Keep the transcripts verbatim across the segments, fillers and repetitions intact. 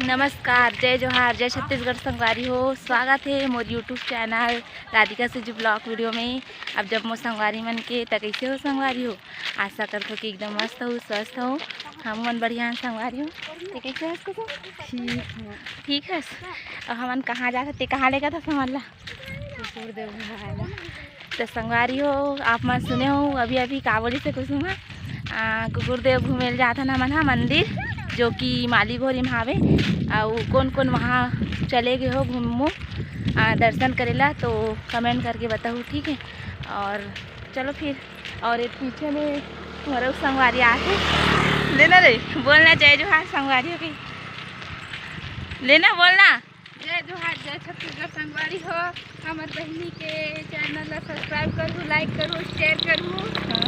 नमस्कार, जय जोहार, जय छत्तीसगढ़ संगवारी हो। स्वागत हे मोर YouTube channel Radhika Seju blog video में। अब जब मोर संगवारी मन के, त कइसे हो संगवारी हो? आशा करथो कि एकदम मस्त हो, स्वस्थ हो। हम मन बढ़िया हन संगवारी हो। ते कइसे हस कुसुम? ठीक हस। अब हमन कहाँ जात हन, ते कहाँ लेगत हस हमन ला? कुकुर देव घुमाए ला। त संगवारी हो, आप मन सुने हो अभी अभी का बोलिस हे कुसुम ह? आ, कुकुर देव घूमे ल जात हन हमन ह मंदिर, जो कि माली भोरी म हावे। अउ कोन कोन वहाँ चले गए हो घूमो, आ, दर्शन करेला, तो कमेंट करके बताहू, ठीक है? और चलो फिर, और ये पीछे में मोरो संगवारी आथे। लेना रे, बोलना जय जोहार संगवारी हो के। लेना, बोलना। जय जोहार, जय छत्तीसगढ़ संगवारी हो। हमर बहिनी के चैनल ला सब्सक्राइब करू, लाइक करू, शेयर करू। हाँ।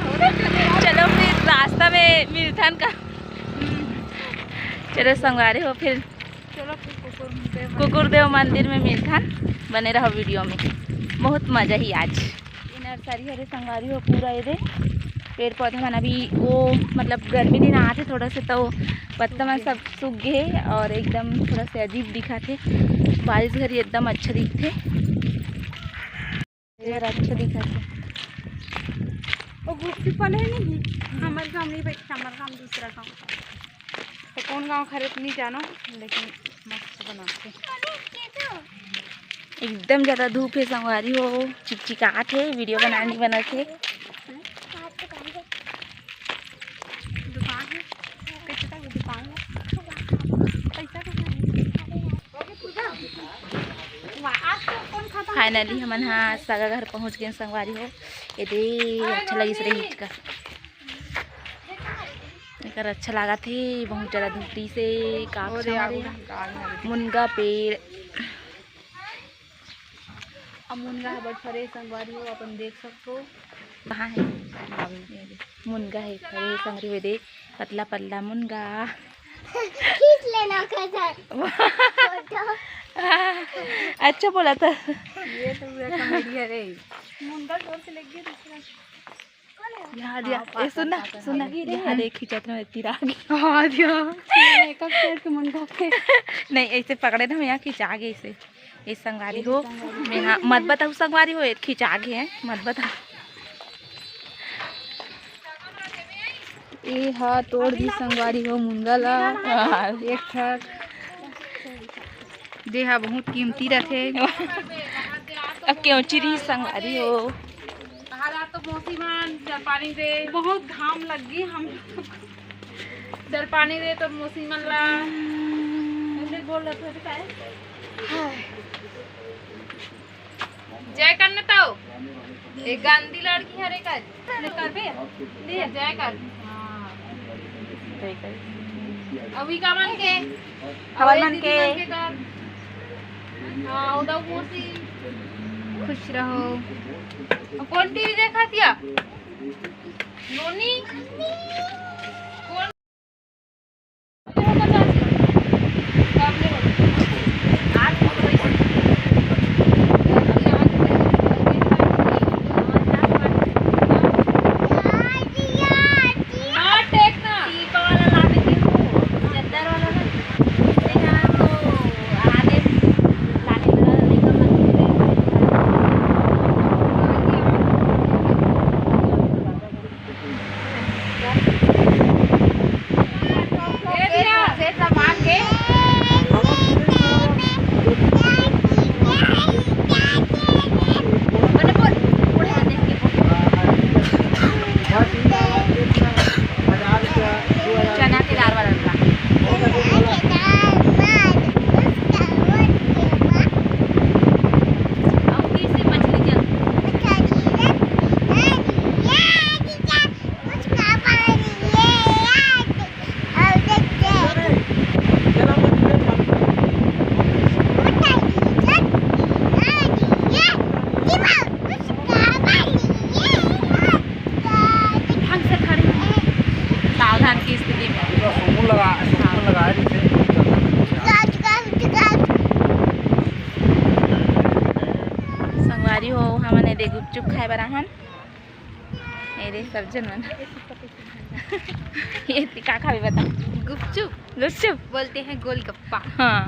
और चलो, चलो फिर रास्ता में मिलथन का। हम्म। चलो संगवारी हो फिर। चलो फिर कुकुर देव कुकुर देव मंदिर में मिलथन। बने रहो वीडियो में, बहुत मजा ही आज। ये नर्सरी हरे संगवारी हो, पूरा ये दे पेड़ पौधा मन अभी वो, मतलब गर्मी दिन आथे थोड़ा से तो पत्ता मन सब सूख गे हे और एकदम थोड़ा से अजीब दिखत हे। बारिश घरी एकदम अच्छा दिखथे। ये हर अच्छा दिखत हे। वो गुप्ती पले नहीं, हमर गाँव नहीं बैठे, हमर गाँव दूसरा गाँव। तो कौन गाँव खरे तो नहीं जानो, लेकिन मस्त बनाथे। एकदम ज्यादा धूप हे संगवारी हो, चिकचिकात हे, वीडियो बनानी बनत हे। दुकान हे, कैसे का दुकान हे? पैसा कहाँ हे? फाइनली हमन हा सगा घर पहुँच गए संगवारी हो। ये दे अच्छा लगिस रही का। एकर अच्छा लागत हे, बहुत ज्यादा धूप दिस हे। का और अच्छा यार, हरे? मुनगा पेड़। अब मुनगा ह बड़ फरे संगवारी हो, अपन देख सकथो। कहाँ हे? मुनगा हे, फरे संगवारी हो, दे पतला पतला मुनगा। खींच लेना कजर। फोटो। अच्छा बोला था। ये तो पूरा कॉमेडी हरे। मुनगा जोर से लग गया दूसरा। यार, यार, ए, सुन ना, सुन ना। अरे, खिंचत रहे, तीर आ गई। हाँ, दिया। मेकअप करके मुनगा के। नहीं, ऐसे पकड़े ना, मैं यहाँ खिंचा गई ऐसे। ये संगवारी हो, मैं हाँ, मत बताओ संगवारी हो, ये खिंचा गए हैं, मत बताओ। ए हा तोड़ दी संगवारी हो मुनगा ला। हाँ। एक ठक। दे हा बहुत कीमती रथे। अब क्यों चिरी संगवारी हो। हालात तो मौसी मन जल पानी दे, बहुत घाम लग गई हम। जल पानी दे तो मौसी मन ला। मुझे बोल रहा था, काय? जय करने तो। एक गंदी लड़की हरे कर। ले करबे? ले जय कर। हाँ। जय कर। अभी का मन के? हवल मन के। हाँ, उदाऊ मौसी। खुश रहो। अब कौन टीवी देखा थिया? नोनी? कौन? चना के दाल वाला डब्बा। अउ फिर से मछली जल। ढंग से खड़े हो। सावधान की स्थिति में। पूरा सुकून लगा, सुकून लगाए जैसे। संगवारी हो, हमन ए दे गुपचुप खाए बर आहन। ए दे सब झन मन। ये ती का खाबे बता? गुपचुप। गुपचुप? बोलते हैं गोलगप्पा। हाँ।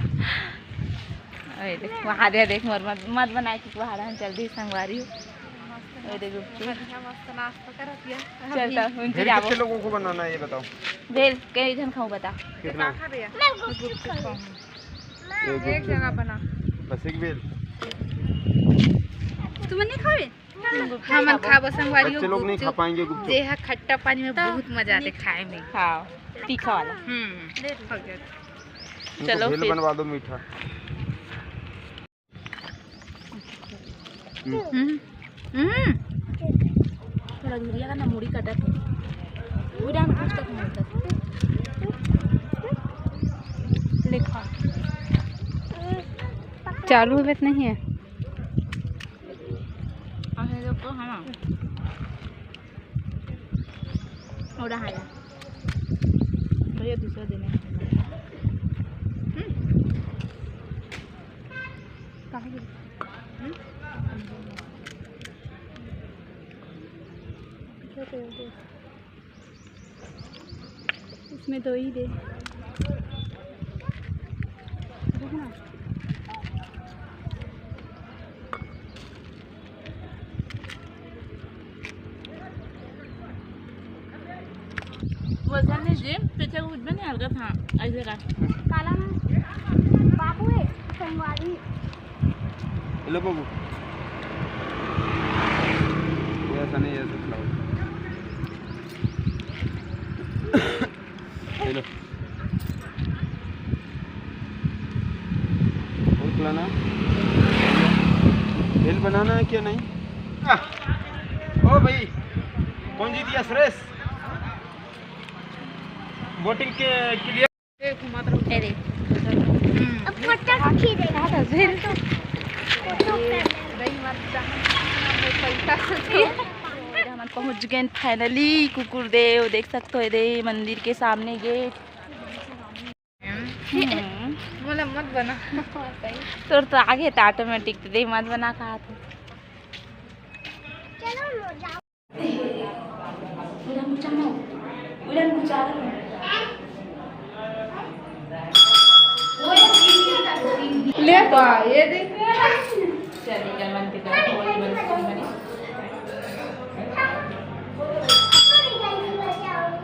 अरे देख, वहाँ दे देख, मोर मत, मत बनाए कि वहाँ रहन चल दी संगवारी हो। अरे देख गुपचुप। बढ़िया मस्त नाश्ता करत हिया। चल अभी। तो उनसे भेल जाबो। कितने लोगों को बनाना है ये बताओ। भेल कई जन खाऊं बता? कितना? का खाबे? मैं गुपचुप खाऊं। एक एक गुपचुप। जगह बना। बस एक भेल। तुमन नहीं खाबे? हमन खाबो संगवारी हो बच्चे लोग नहीं खा गुपचुप। पाएंगे गुपचुप। जे हा खट्टा पानी में तो बहुत मजा आथे खाए में। हाँ, तीखा वाला। हम्म, हो गया। इनको चलो भेल फिर। बनवा दो मीठा। हम्म। हम्म। थोड़ा झुरिया का ना मुड़ी कटत है। वो डाल कुछ तक नहीं होता। ले खा। चालू होबे त नहीं है। अरे देखो, हाँ। और हाँ। भैया दूसरा देना है। हम्म। कहाँ गई? हम्म? इसमें दो ही दे। वैसा नहीं जी, पीछे कुछ भी नहीं हल्का था, ऐसे का। काला ना, बाबू है, संगवारी। हेलो बाबू। ये ऐसा नहीं है, ऐसा खिलाओ। हेलो। और खिलाना। भेल बनाना है क्या नहीं? ओ भाई, कौन जीत गया सुरेश? वोटिंग के, के लिए। अरे। अब फटाक खींच देगा। कहाँ था फिर? फोटो, फोटो पे। हमन पहुंच गए finally कुकुर देव, देख सकते हो, ये दे मंदिर के सामने गेट। हम्म। मोला मत बना। तोर तो आगे त automatic दे मत बना कहा था। चलो लो, जाओ। उड़न कुचानो, उड़न कुचानो। ले बा, ये देख। चल, निकल मन के तो, बोल मन से बने।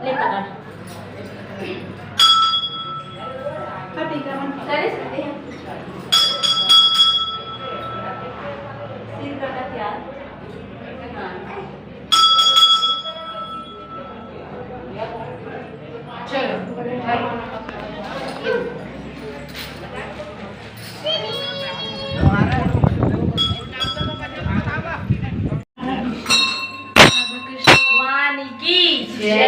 ले पकड़। भगवान की जय।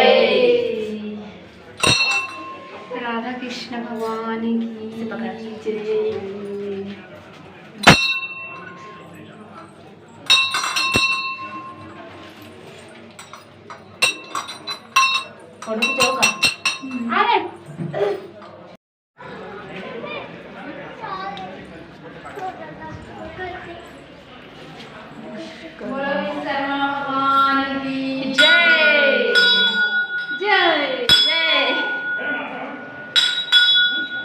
राधा कृष्ण भगवान की जय। फोटो खिंचाओ का? अरे। बोलो विश्वकर्मा भगवान की जय। जय, जय।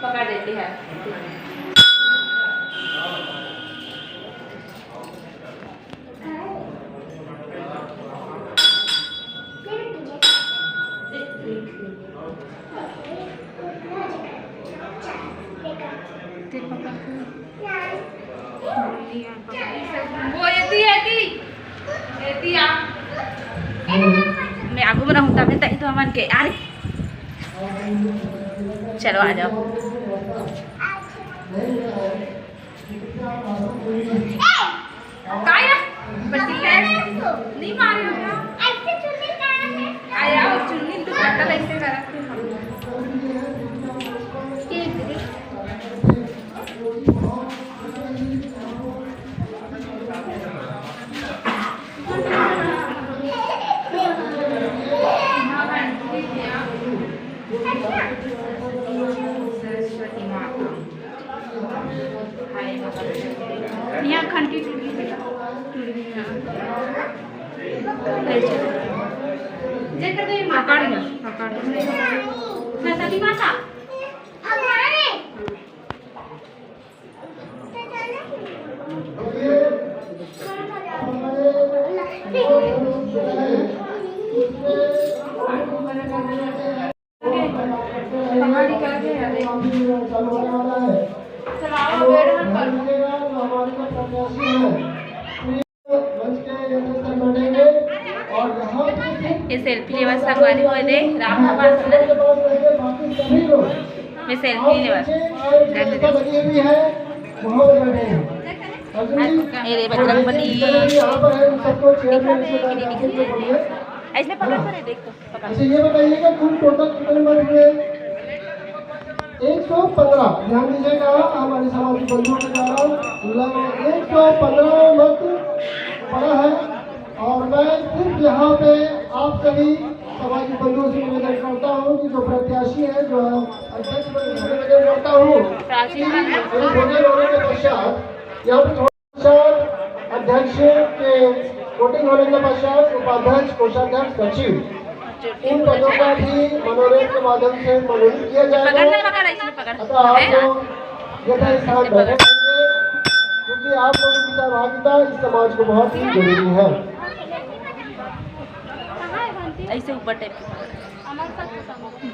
पकड़ देती है। वो एती, एती, एती आ। मैं आगू में रहूं तबे तई तो हमन के, अरे चलो आ जाओ। काय रे? बच्ची काय? नहीं मारे हो क्या? ऐसे चुन्नी काढ़ा है। आया, वो चुन्नी दुपट्टा ऐसे करा। सरस्वती माता। यहाँ घंटी टूट गई बेटा, टूट गई। हाँ। जेकर तो ये माता सरस्वती माता। ये सेल्फी लेवा संगवारी हो दे, राम भगवान सुंदर। मैं सेल्फी लेवा। ये रे बजरंग बली। ऐसे पकड़ कर देख तो। अच्छा, ये बताइएगा, कुल टोटल कितने मत हुए? एक सौ पन्द्रह। ध्यान दीजिएगा, हमारे समाज के बंधुओं के द्वारा लगभग एक सौ पन्द्रह मत पड़ा है। और मैं सिर्फ यहाँ पे आप सभी समाज के बंधुओं से निवेदन करता हूँ कि जो प्रत्याशी है, जो अध्यक्ष पद से निवेदन करता हूँ कि इन वोटिंग होने के पश्चात यहाँ पे अध्यक्ष के वोटिंग होने के पश्चात उपाध्यक्ष, कोषाध्यक्ष, सचिव, इन पदों का भी मनोनयन के माध्यम से मनोनीत किया जाएगा। पकड़, नहीं पकड़, इसमें पकड़। अतः आप लोग यथास्थान बैठे रहेंगे, क्योंकि आप लोगों की सहभागिता इस समाज को बहुत ही जरूरी है। ऐसे ऊपर टाइप।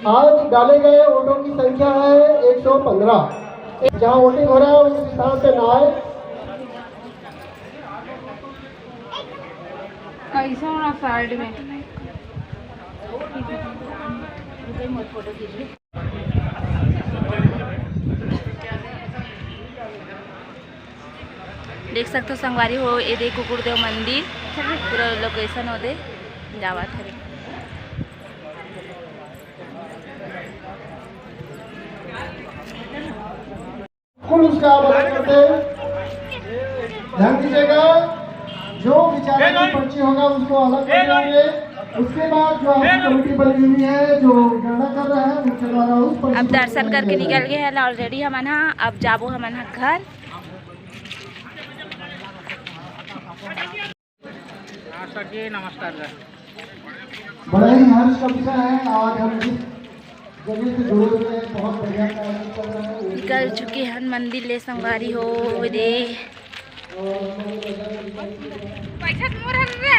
आज डाले गए वोटों की संख्या है एक सौ पन्द्रह। जहाँ वोटिंग हो रहा है, उस स्थान पे ना आए। कैसे होना साइड में। देख सकते हो संगवारी हो, ये दे कुकुरदेव मंदिर, पूरा लोकेशन हो दे जावत हरे। बिल्कुल उसका आप अलग करते हैं। ध्यान दीजिएगा, जो विचारों की पर्ची होगा उसको अलग कर देंगे। उसके बाद जो आपकी कमेटी बनी हुई है, जो गणना कर रहा है, उसके द्वारा उस पर्ची अब को दर्शन करके निकल गए हैं ऑलरेडी हमन हा। अब जाबो हमन हा घर। हाँ सर जी, नमस्कार सर। बड़ा ही हर्ष का विषय है, आज हम जिस जगह से जुड़े हुए हैं, बहुत बढ़िया कार्य चल रहा है। निकल चुके हन मंदिर ले संगवारी हो रे। पैसा मोर हन रे।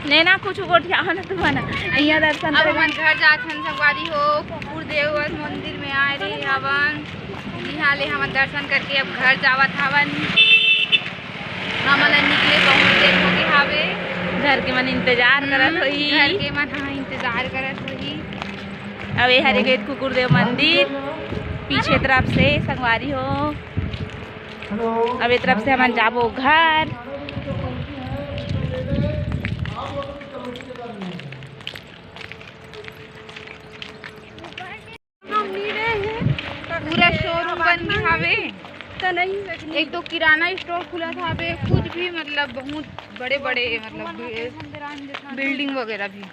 नैना कुछ गोठियाओ ना तुमन। इहाँ दर्शन अब करे। हमन घर जात हन संगवारी हो, कुकुर देव मंदिर में आए रहे हवन। इहाँ ले हमन दर्शन करके अब घर जावत हवन। हमन निकले बहुत देर हो गए हावे। घर के मन इंतजार करत होही। घर के मन, हाँ, इंतजार करत होही। अब ये हरे गए कुकुर देव मंदिर पीछे तरफ से संगवारी हो। अब ये तरफ से हमन जाबो घर। पूरा शोरूम बन गए हावे। एक तो किराना स्टोर खुला था, अबे कुछ भी मतलब बहुत बड़े बड़े मतलब बिल्डिंग वगैरह भी।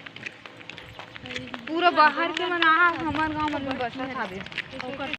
पूरा बाहर के मन आ, हमर गांव मन में बसत हावे।